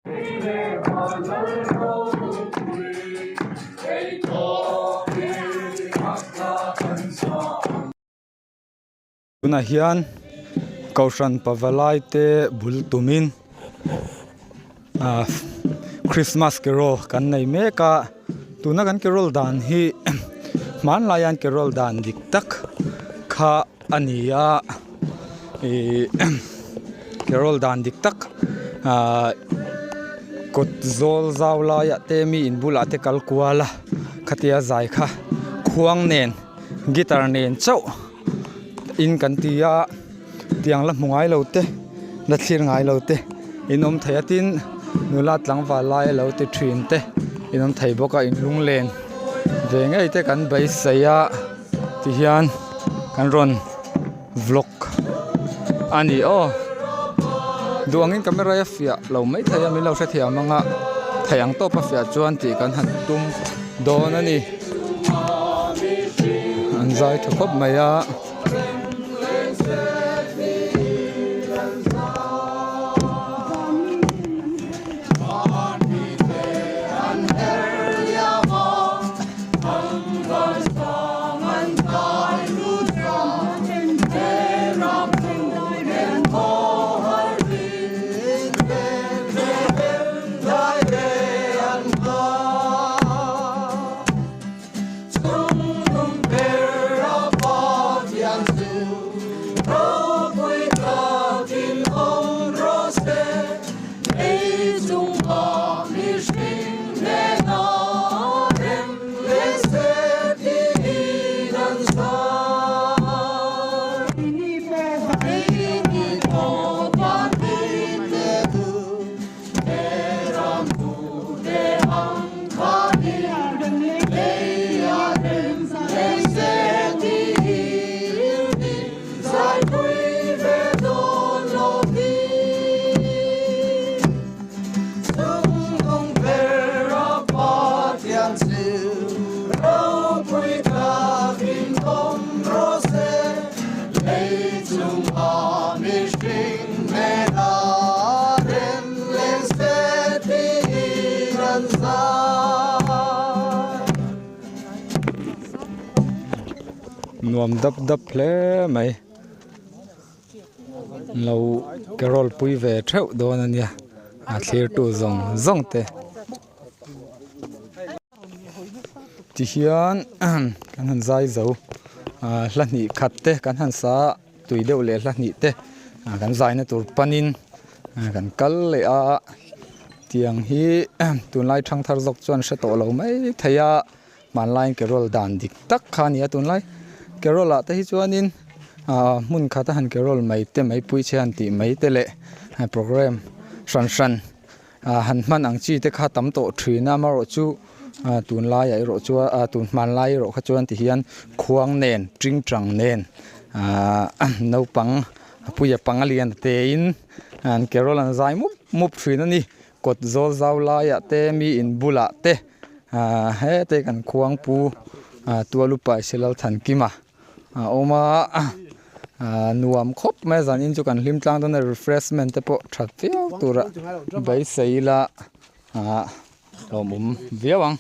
Tunah hian kohhran pavalai te bul tumin ah Christmas carol kan nei mek a tuna kan carol dan hi hmanlai an carol dan dik tak kha a ni a ihh carol dan dik tak ahh kawt zawl zau laiah te mi in bulah te kal kual a khatia zai kha khuang nen guitar nen chauh. In kan ti a tiang la hmu ngai lo te la thlir ngai lo te in awm thei a tin nula tlangval lai a lo ti thin te in awm thei bawk a in lunglen ve ngei te kan beisei a tihian kan rawn vlog a ni aw duh angin camera a fiah lo maithei a min lo hrethiam ang a theih ang tawp a fiah chuan tih kan han tum dawn a ni. An zai tha khawp mai a. Nuam dap dap hle mai lo carol pui ve theuh dawn a nia a thlir tu zawng zawng te. Tihian kan han zai zo ah hla hnih khat te kan han sa a tui deuh leh hla hnih te kan zaina tur panin kan kal leh a tiang hi tunlai thangthar zawk chuan hre tawh lo mai thei a hmanlaiin carol dan dik tak kha a ni a tunlai carol ah te hi chuanin ah hmun khat a han carol mai te mai pui che han tih mai te leh programme hran hran. Ah han hman ang chi te kha tam tawh thin a amaherawhchu ah tunlaiah erawh chuan ah tun hmanlai erawh kha chuan tihian khuang nen tingtang nen ah naupang a puia panga lian te in an carol an zai mup mup thin a ni kawt zawl zau laiah te mi in bulah te ah hete kan khuang pu ah tualupa Silalthankima. A awm a ah nuam khawp mai a zanin chu kan hlim tlang dawn a refreshment te pawh that viau tura beisei ila ah lawmawm viau ang.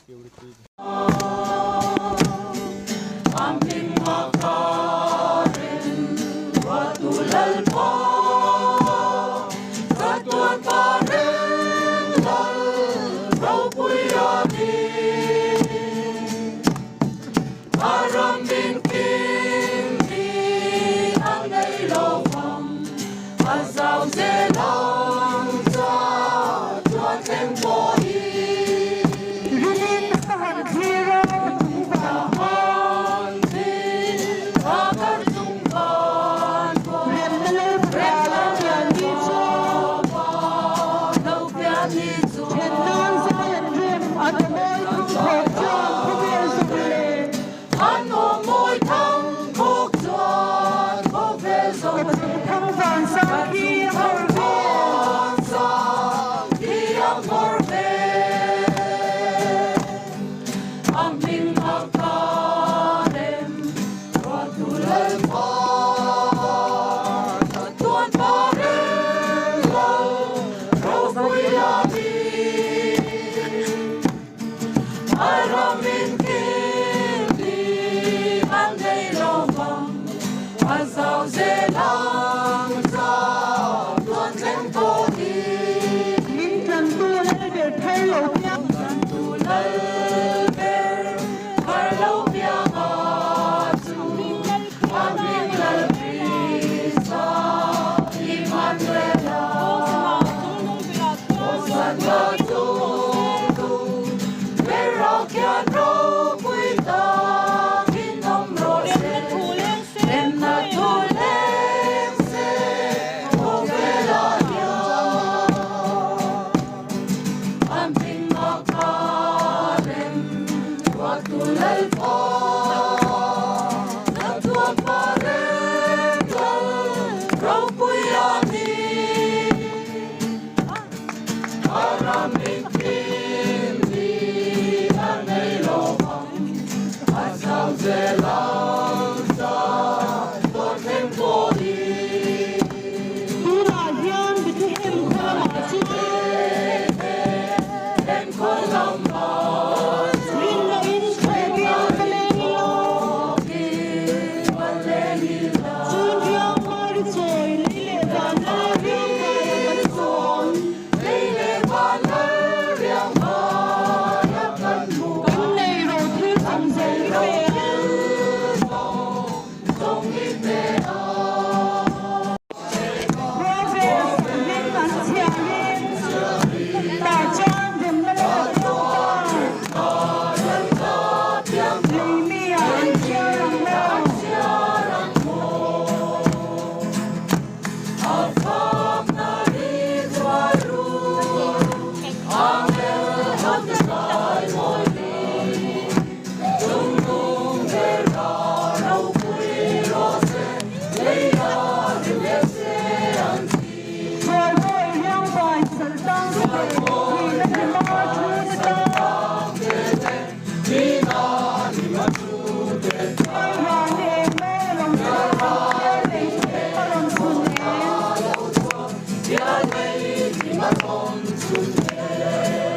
Tunah hian Bethlehem khaw lamah chuan rinna in thlawkin ka leng ila. Chun riang mari chawi lei leh van lal riang vaia kan chuang. Kan nei ro thil zawng zawng i pe a. Proverbs hming an chhiarin tah chuan remna la ta piang ta. Lei mi ah an chhiar ang maw? Chawimawi riangvai saltang te leh thihna hlima thu te tan. Hmaihuan eng mawi a rawn chhuak a, bial lei a rawn chhun eng.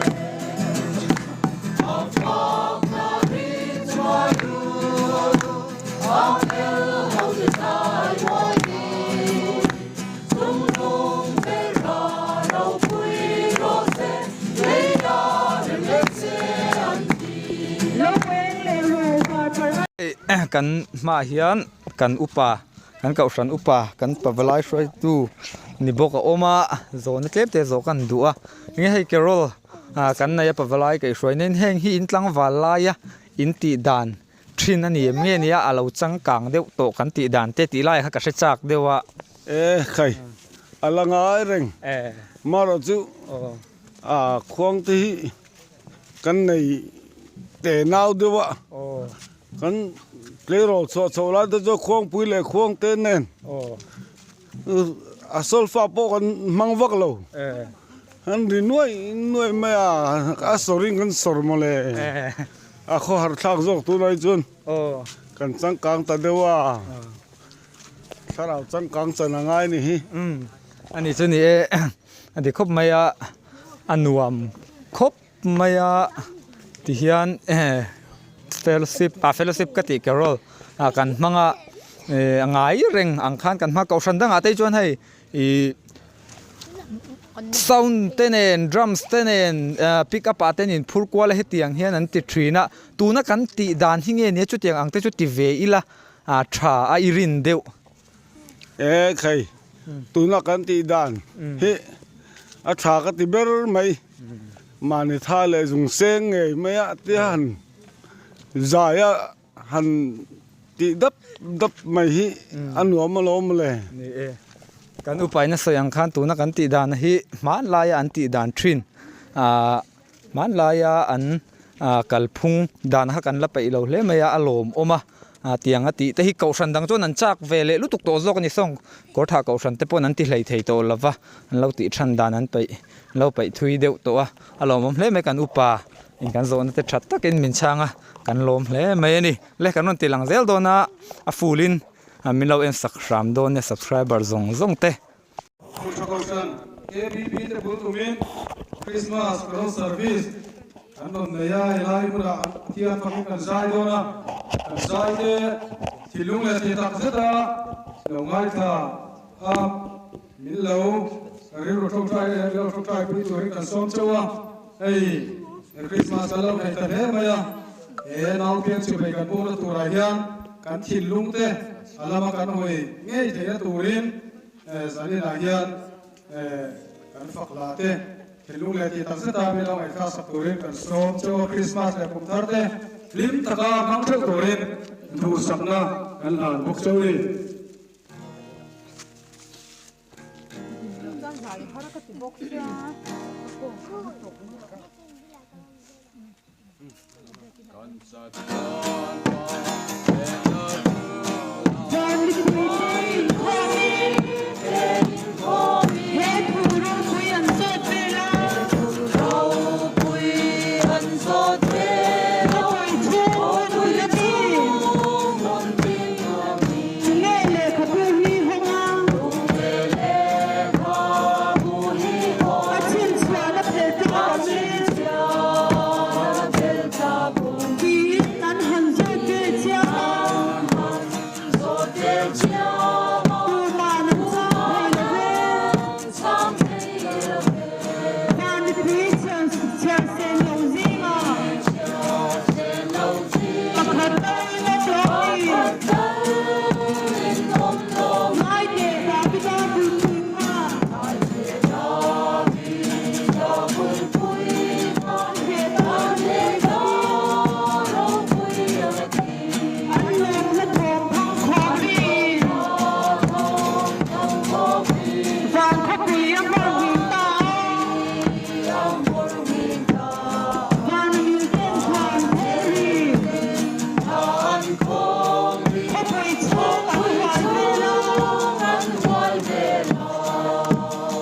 Kan hmaah hian kan upa kan kohhran upa kan pavalai hruaitu ni bawk a awm a zawhna tlem te zawh ka han duh a enge hei carol ah kan nei a pavalai kaihhruai nen heng hi in tlangval laia in tih dan thin a ni em nge nia a lo changkang deuh tawh kan tih dan te tih lai kha ka hre chak deuh a. E khai a la ngai reng marawh chu a khuang te hi kan nei te nau deuh a kan tleirawl chhuah chhoh lai te chu khuangpui leh khuang te nen A solfa pawh kan hmang vak lo. An ri nuai nuai mai a, a sawrin kan sawr mawle. A khawhar thlak zawk tunah hi chuan kan changkang ta deuh a, thlarau changkang chan a ngai ni hi. A ni chu ni e, a ti khawp mai a, a nuam khawp mai a tihian fellowship ah fellowship ka tih carol ah kan hmang a eh a ngai reng ang khan kan hma kohhran dangah te hi chuan hei ih sound te nen drums te nen ah pick up ah te nen phur kual a hetiang hian an ti thin a tuna kan tih dan hi nge nia chutiang ang te chu ti ve ila ah tha a i rin deuh. E khai tuna kan tih dan hi a tha ka ti ber mai. Mahni tha leh zung seng ngei mai a tia han zai a han tih dap dap mai hi a nuam alawm mawle. Ni e, kan upaina sawi ang khan tuna kan tih dan hi hmanlaia an tih dan thin ah hmanlaia an ah kalphung dan kha kan la peih lo hle mai a, a lawmawm a. Ah tiang a tih te hi kohhran dang chuan an chak ve leh lutuk tawh zawk a ni sawng kawrthah kohhran te paw'n an ti hlei thei tawh lova an lo tih than dan an peih an lo peih thui deuh tawh a a lawmawm hle mai kan upa in kan zawhna te that takin min chhang a kan lawm hle mai a ni le kan rawn ti lang zel dawn a a full in min lo en sak hram dawn nia subscriber zawng zawng te. Kutha Kohhran KBP te bul tumin Christmas Carol Service an rawn nei a, helai hmunah an Pathian fakin kan zai dawn a, kan zai te thinlung leh thei tak zeta lo ngaithla a, min lo rilru tawngtai leh min lo tawngtai pui turin kan sawm chauh a, hei Christmas kan lo hnaih ta hle mai a, he naupiang chimei kan bawkna turah hian kan thinlung te a lama kan hawi ngei theihna turin Zaninah hian kan fak lah te Thinlung leh tih tak zeta min lo ngaihthlak sak turin kan sawm cheu a, Krismas leh kum thar te hlim taka hmang theuh turin duhsakna kan hlan bawk cheu ni. Tiin an han zawt ve chiam a. Tuman an chang thei lo ve. Van mipui chhiar sen lo zinga pakhat tal in awm lo ni. Ngai teh Davida bulpui kha.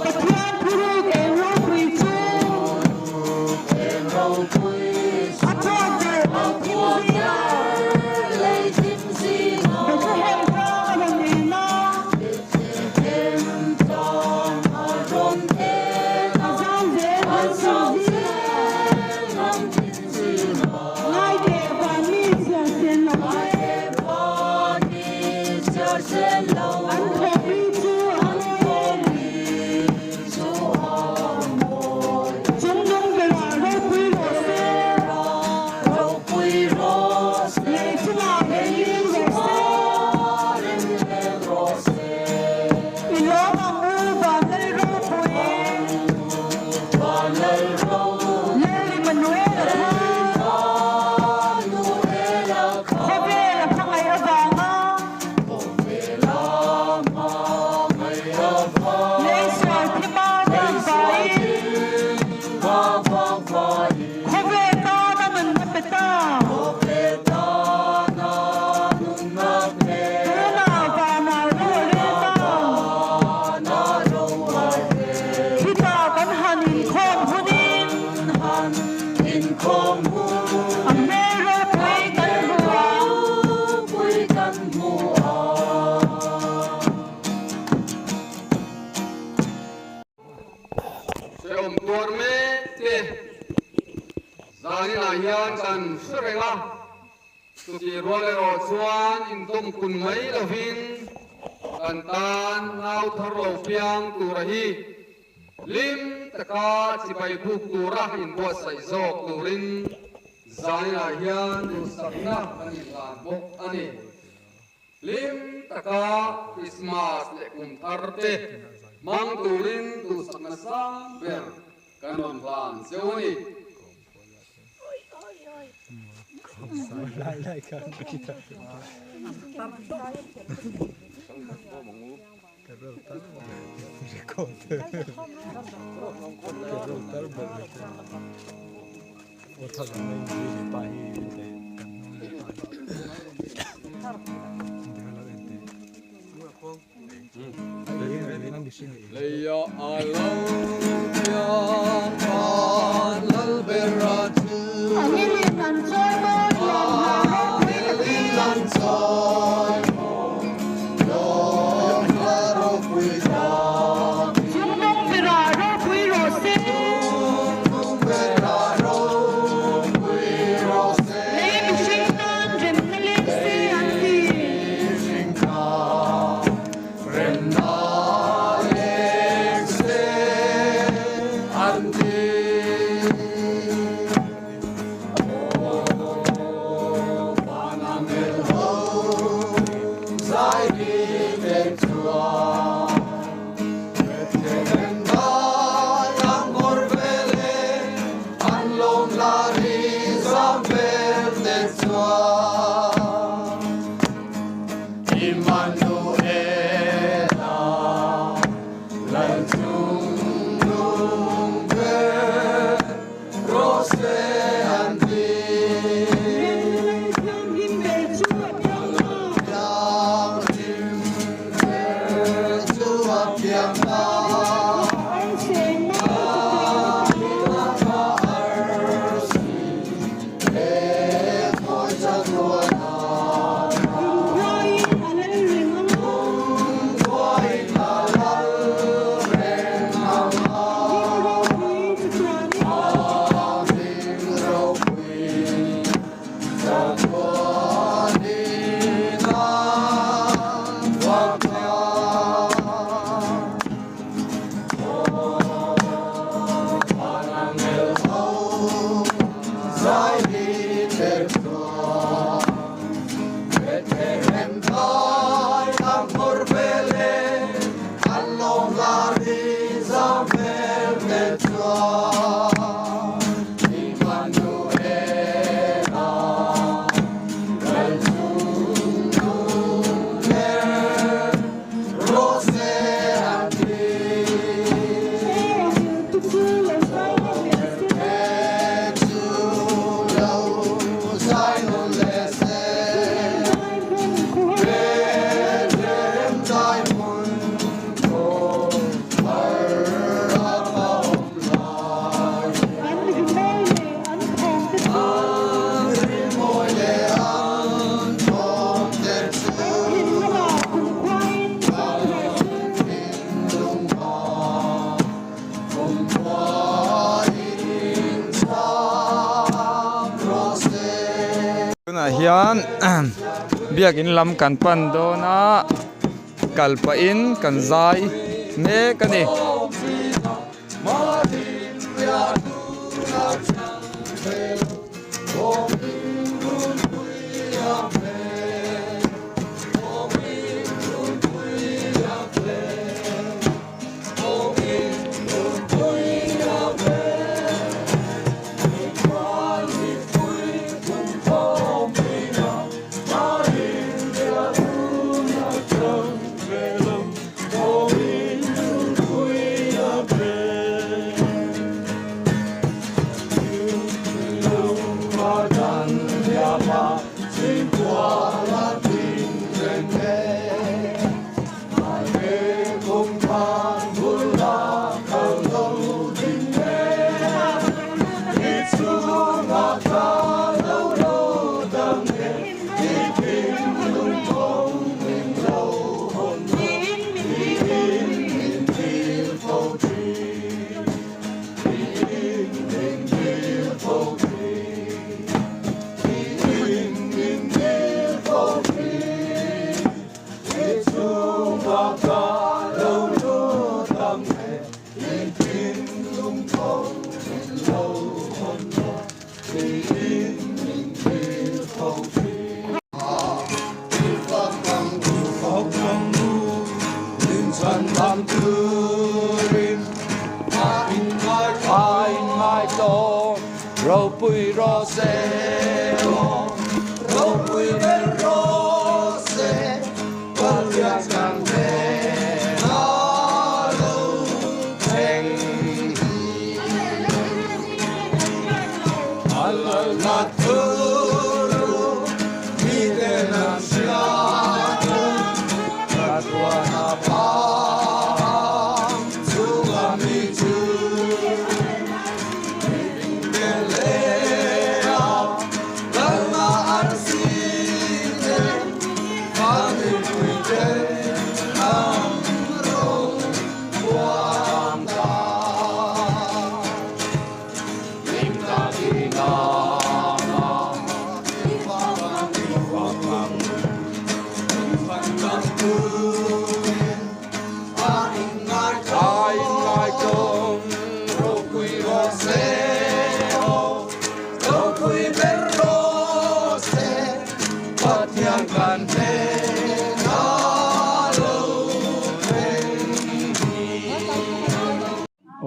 Pathian thuruk eng ropui chu a puak ber lei thim zingah Bethlehem tlang a rawn en a, a zau zel ram tin zingah ngai teh van mi chhiar sen lo te an thawk ri chu a mawi. Chungnung berah ropui rawh se, lei chungah rem leng rawh se, i lawm ang u van lal ropui, Lal Immanuel a kha, khawvel a hmangaih avanga. Leisual thima vangvaiin khawvel tana nunna pe ta. Tunah vanah ro a rel ta. Khitah kan han inkhawm hunin a hmel ropui kan hmu a. Hrehawm tuar mek te zaninah hian kan hre reng a, chutih rual erawh chuan intawmkun mai lovin kan tan nau thar lo piang tura hi hlim taka chibai buk tura inbuatsaih zawk turin zaninah hian duhsakna kan inhlan bawk a ni. Hlim taka Krismas leh kum thar te hmang turin duhsakna sang ber kan rawn hlan cheu a ni. Leia a lo piang khan Lalbera chu. Angilin an chawi mawi lawm hla ropui takin. Chungnung berah ropui rawh se. Lei mihring tan remna leng se an ti. Tunah hian biakin lam kan pan dawn a kal pahin kan zai mek a ni.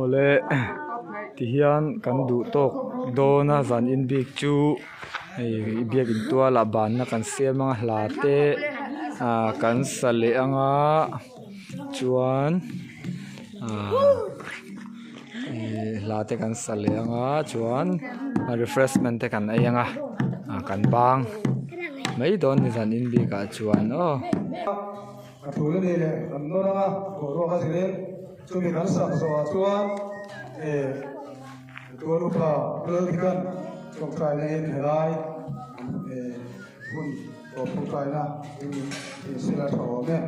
Awle tihian kan duh tawk dawn a zan in bik chu hei biakin tualah banna kan siam anga hla te ah kan sa leh anga chuan ah hla te kan sa leh anga chuan refreshment te kan ei anga ah kan bang mai dawn ni zan in bikah chuan aw. A tul a ni leh kan nawn anga boruak a zir in chumi kan sak zawhah chuan eh tual upa Laldikan tawngtaina in helai eh hun tawp tawngtaina in insil a tha awm e.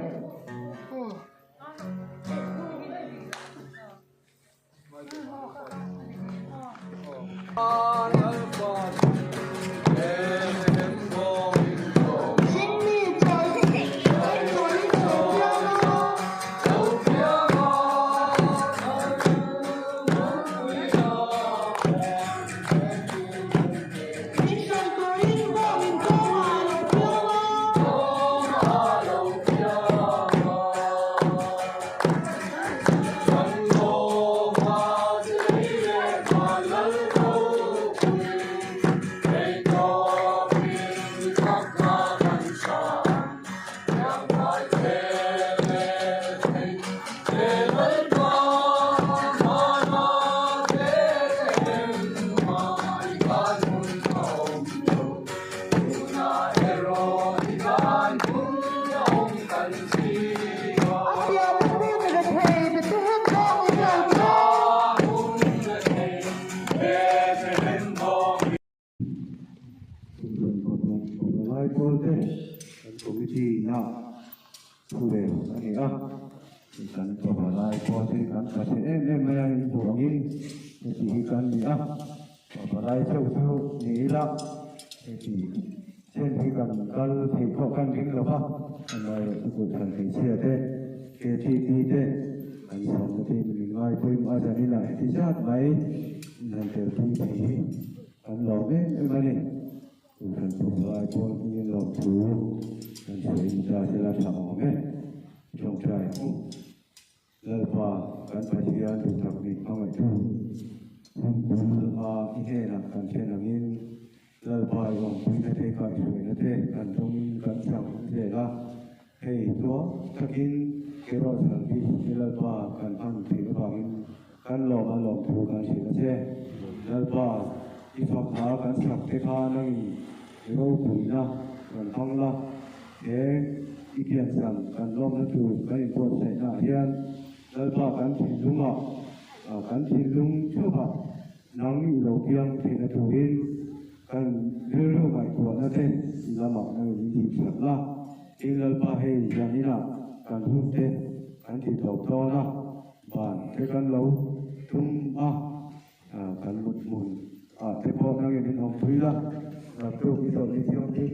Chen hi kan kal theih pawh kan ring lo va, amaherawh chu Kohhran hmeichhia te, KTP te an sawmna te min ngai pawimawh a zanin ah heti zat mai in han telpui thei hi kan lawm em em a ni. Kohhran thawhlai pawl hmingin lawmthu kan sawi ni ta sela tha awm e, tawngtai ang u. Lalpa kan Pathian duhtak min hmangaihtu hun bul a i hnenah kan thlen angin Lalpa i awmpuina te kaihhruaina te kan dawngin kan chang zel a, hei tluang takin Carol Service hi Lalpa kan hman theih avangin kan lawm a lawmthu kan hrilh a che. Lalpa i fak hla kan sak te kha nangin i ropuina kan hmang la. He i piancham kan lawmna tur kan inbuatsaihnaah hian Lalpa kan thinlungah, kan thinlung theuhah nang i lo piang theihna turin kan rilru ngaihtuahna te i lamah nang in tihsak la. Tin, Lalpa hei zaninah kan hun te kan ti tawp dawn a, ban te kan lo tum a. Kan mut hmun ah te pawh nangin in awm pui la, naktuk i chawlh ni thianghlim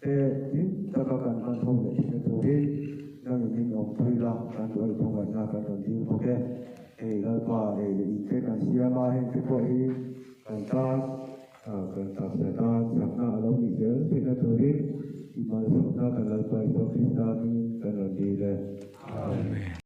te hlim taka kan hman ho leh thin na turin nangin in awm pui la, kan duh phungaihna kan rawn dil bawk e. Hei Lalpa ei leh in te kan siam a, heng te pawh hi kan tan kan taksa tan chakna a lo nih zel theihna turin i malsawmna kan Lalpa Isua Krista hmingin kan rawn dil e. Amen.